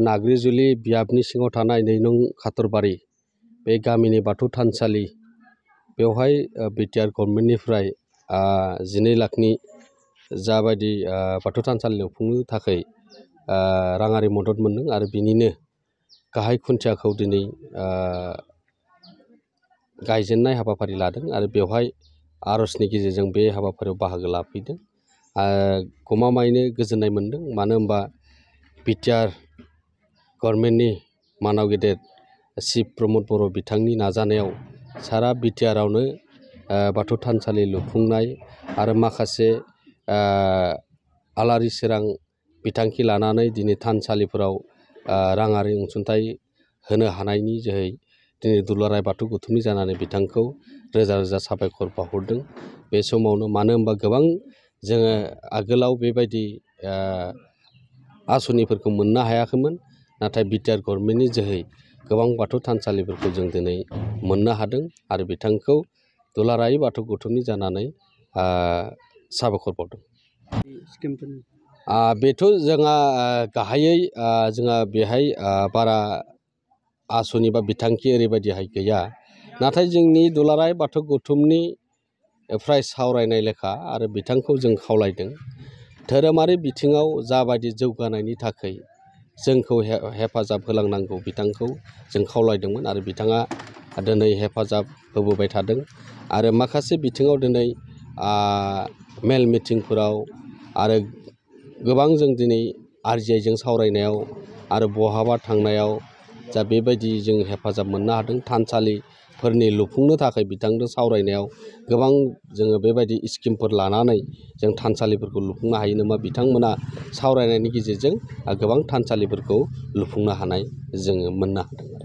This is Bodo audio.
नाग्रिजुलि बियाबनि सिङाव थानाय 2 नं खाथरबारि बे गामिनि बाथौ थानसालि बेवहाय बिटिआर गभर्नमेन्टनिफ्राय 12 लाखनि जाबायदि बाथौ थानसालि लुफुंनो थाखाय राङारि मदद मोनदों आरो बिनिनो गाहाय खुन्थियाखौ दिनै गायजेननाय हाबाफारि लादों आरो बेवहाय आरजनि गेजेरजों बे हाबाफारियाव बाहागो लाफैदों। गमामायैनो गोजोननाय मोनदों, मानो होनबा बिटिआर गभर्नमेन्टनि मानाव गेदेर चिफ प्रमद बर' बिथांनि नाजानायाव सारा बिटिआरआवनो बाथौ थानसालि लुफुंनाय आरो माखासे आलारि सोरां बिथांखि लानानै दिनै थानसालिफोराव राङारि अनसुंथाइ होनो हानायनि जोहै दिनै दुलाराय बाथौ गौथुमनि जानानै बिथांखौ रोजा रोजा साबायखर बावहरदों बे समावनो। मानो होनबा गोबां जोङो आगोलाव बेबायदि आसनिफोरखौ मोननो हायाखैमोन, नाथाय बिटिआर गभर्नमेन्टनि जोहै गोबां बाथौ थानसालिफोरखौ जों दिनै मोननो हादों आरो बिथांखौ दुलाराय बाथौ गौथुमनि जानानै साबायखर बावदों। बेथ' जोंहा गाहायै जोंहा बेहाय बारा आसनि बा बिथांखि ओरैबायदिहाय गैया, नाथाय जोंनि दुलाराय बाथौ गौथुमनि फ्राय सावरायनाय लेखा आरो बिथांखौ जों खावलायदों धोरोमारि बिथिङाव जाबायदि जौगानायनि थाखाय जोंखौ हेफाजाब होलांनांगौ बिथांखौ जों खावलायदोंमोन आरो बिथाङा दिनै हेफाजाब होबोबाय थादों आरो माखासे बिथिङाव दिनै मेल मिटिंफोराव आरो गोबां जों दिनै आरजिआइजों सावरायनायाव आरो बहाबा थांनायाव जा बेबायदि जों हेफाजाब मोननो हादों। थानसालिफोरनि लुफुंनो थाखाय बिथांजों सावरायनायाव गोबां जोङो बेबायदि स्किमफोर लानानै जों थानसालिफोरखौ लुफुंनो हायो नामा, बिथांमोना सावरायनायनि गेजेरजों गोबां थानसालिफोरखौ लुफुंनो हानाय जोङो मोननो हादों।